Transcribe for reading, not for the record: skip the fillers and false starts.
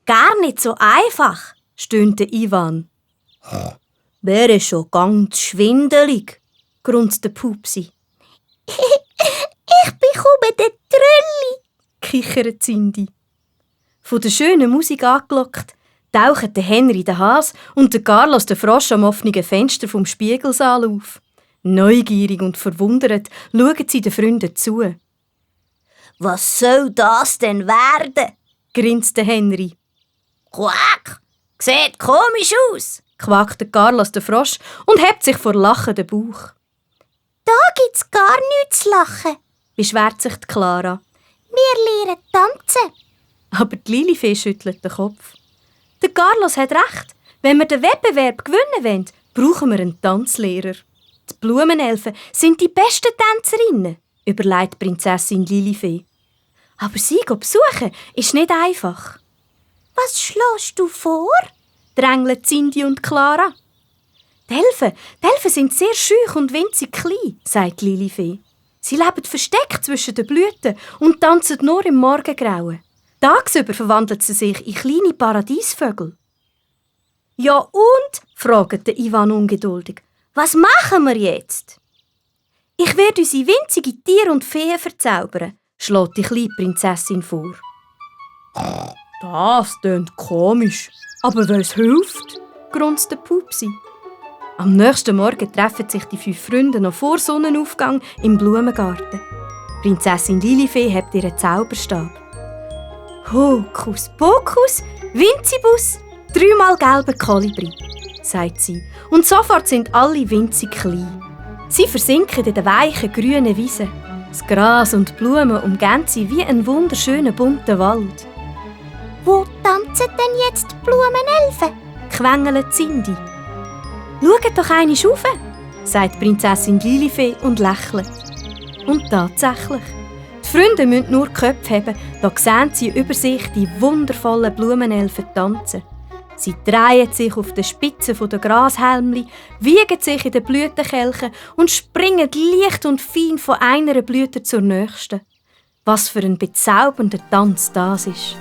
gar nicht so einfach, stöhnte Ivan. Wäre schon ganz schwindelig, grunzte Pupsi. Ich bekomme den Trölli, kichert Cindy. Von der schönen Musik angelockt, tauchen der Henry der Hase und der Carlos der Frosch am offenen Fenster vom Spiegelsaal auf. Neugierig und verwundert schauen sie den Freunden zu. «Was soll das denn werden?» grinste Henry. «Quack! Sieht komisch aus!» quakte Carlos der Frosch und hebt sich vor Lachen den Bauch. «Da gibt's gar nichts zu lachen», beschwert sich die Clara. «Wir lernen tanzen.» Aber die Lilifee schüttelt den Kopf. Der Carlos hat recht. Wenn wir den Wettbewerb gewinnen wollen, brauchen wir einen Tanzlehrer. Die Blumenelfen sind die besten Tänzerinnen, überlegt Prinzessin Lilifee. Aber sie besuchen ist nicht einfach. «Was schlägst du vor?» drängeln Cindy und Clara. Die Elfen sind sehr schüch und winzig klein, sagt Lilifee. Sie leben versteckt zwischen den Blüten und tanzen nur im Morgengrauen. Tagsüber verwandeln sie sich in kleine Paradiesvögel. «Ja und?» fragt Ivan ungeduldig. «Was machen wir jetzt?» «Ich werde unsere winzigen Tiere und Feen verzaubern», schlägt die kleine Prinzessin vor. «Das klingt komisch, aber was hilft?» grunzte Pupsi. Am nächsten Morgen treffen sich die 5 Freunde noch vor Sonnenaufgang im Blumengarten. Prinzessin Lilifee hebt ihren Zauberstab. «Hokus pokus, Winzibus, 3-mal gelber Kolibri», sagt sie. Und sofort sind alle winzig klein. Sie versinken in den weichen, grünen Wiesen. Das Gras und die Blumen umgeben sie wie ein wunderschöner bunter Wald. «Wo tanzen denn jetzt die Blumenelfen?» quengelt Cindy. «Schaut doch einmal rauf», sagt Prinzessin Lilifee und lächelt. Und tatsächlich. Die Freunde müssen nur die Köpfe heben, da sehen sie über sich die wundervollen Blumenelfen tanzen. Sie drehen sich auf den Spitzen der Grashalmli, wiegen sich in den Blütenkelchen und springen leicht und fein von einer Blüte zur nächsten. Was für ein bezaubernder Tanz das ist!